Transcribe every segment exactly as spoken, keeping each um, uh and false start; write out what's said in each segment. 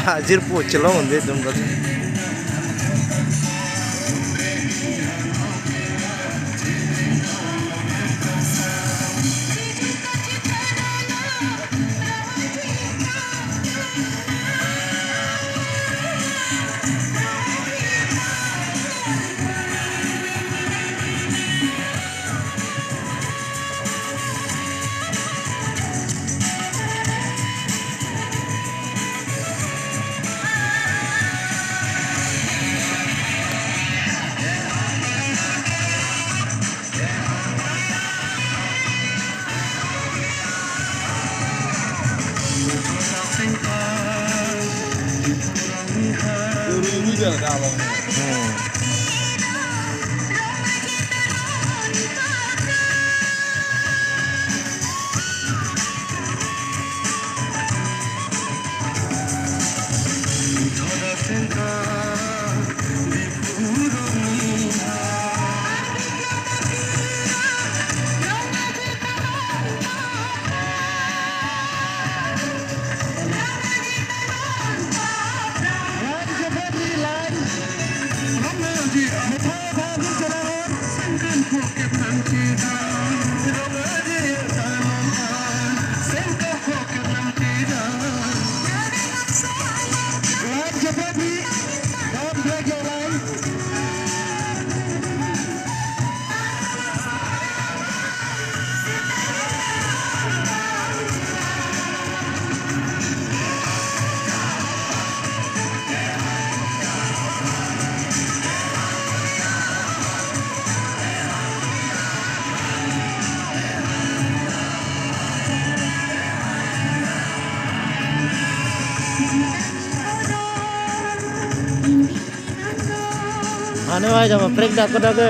Ajirpo chelong un-e dum kali. Ane vai jama prank dak ko dak ke.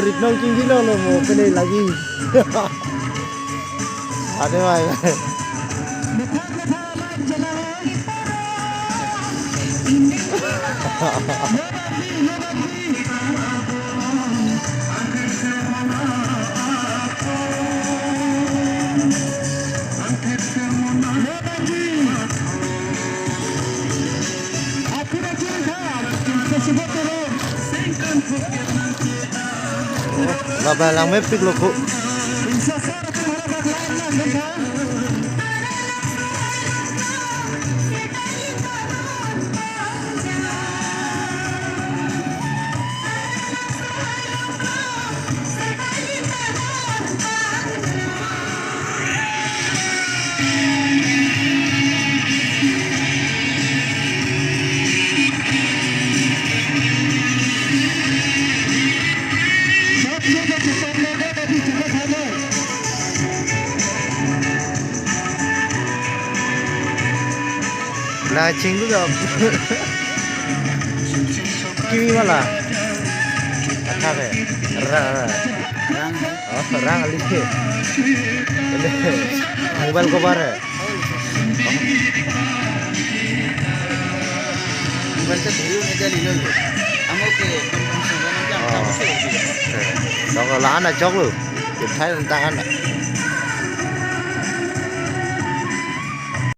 Rit nong king dilo lo mo pene lagi. Ane vai. Baba langmepik lo ko. La chingdu dam. Kimi wala. Athak hai. Ra, ra. Rang hai. Oh, rang ali. Ini mobile cover hai. Mobile se dhuri un-e jali lo. Amo ke pon pon sanggan jam Oh. Jam se. Dok lahan achok lo. Uthai tentang anak.